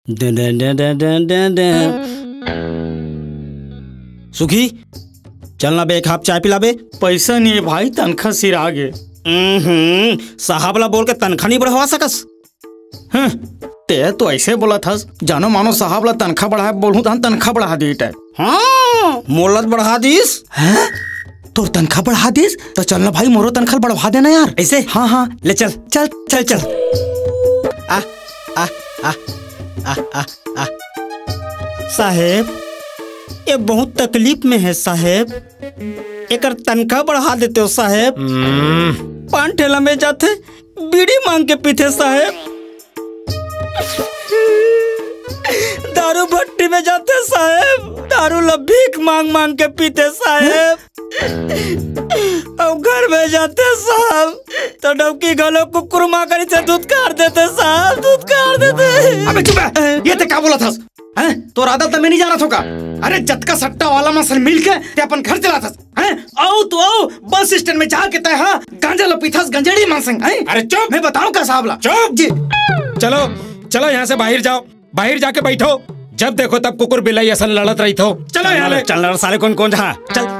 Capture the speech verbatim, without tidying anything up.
Day, day, day, day, day, day, day. सुखी, चल ना बे, एक हाफ चाय पिला बे। पैसा नहीं है भाई, तनखा सिरा गे। हम्म, साहब ला बोल के तनखा नहीं बढ़वा सकस? हं, ते तो ऐसे बोलत हस, जानो मानो साहब ला तनखा बढ़ाए बोलहूं, तहन तनखा बढ़ा दी टाइप। हाँ, मोला त बढ़ा दिस। हैं? तोर तनखा बढ़ा दिस? तो चल ना भाई, मोरो तनखा बढ़वा देना यार। ऐसे? हाँ, हाँ। ले चल। चल, चल, चल। आ, आ, आ, आ, आ, आ। साहेब, ये बहुत तकलीफ में है साहेब, एकर तनखा बढ़ा देते हो साहेब। हम्म। पान ठेला में जाथे, बीड़ी मांग के पीथे साहेब। दारू भट्टी में जाथे साहेब, दारू ला भीख मांग मांग के पीथे साहेब। अउ घर में जाथे साहब, तो डौकी घलो कुकुर मांगरी से धुतकार देथे साहब, धुतकार देथे। अबे चुप है, ये ते का बोलत हस? हैं? तोर आदत त मैं नहीं जानत हों का। अरे जतका सट्टा वाला मन सन मिल के ते अपन घर चलात हस, हैं? अउ तो अउ, बस स्टैंड में जाके तैं हा गांजा ल पीथस, गंजेड़ी मन संग, हैं? अरे चुप! मैं बताऊं का साहब ला? चुप! जी। चलो, चलो यहाँ से बाहर जाओ, बाहर जाके बैठो। जब देखो तब कुकुर बिलाई असन लड़त रहिथो। चलो यहाँ ले। चल ना साले, कौन कौन जा? चल।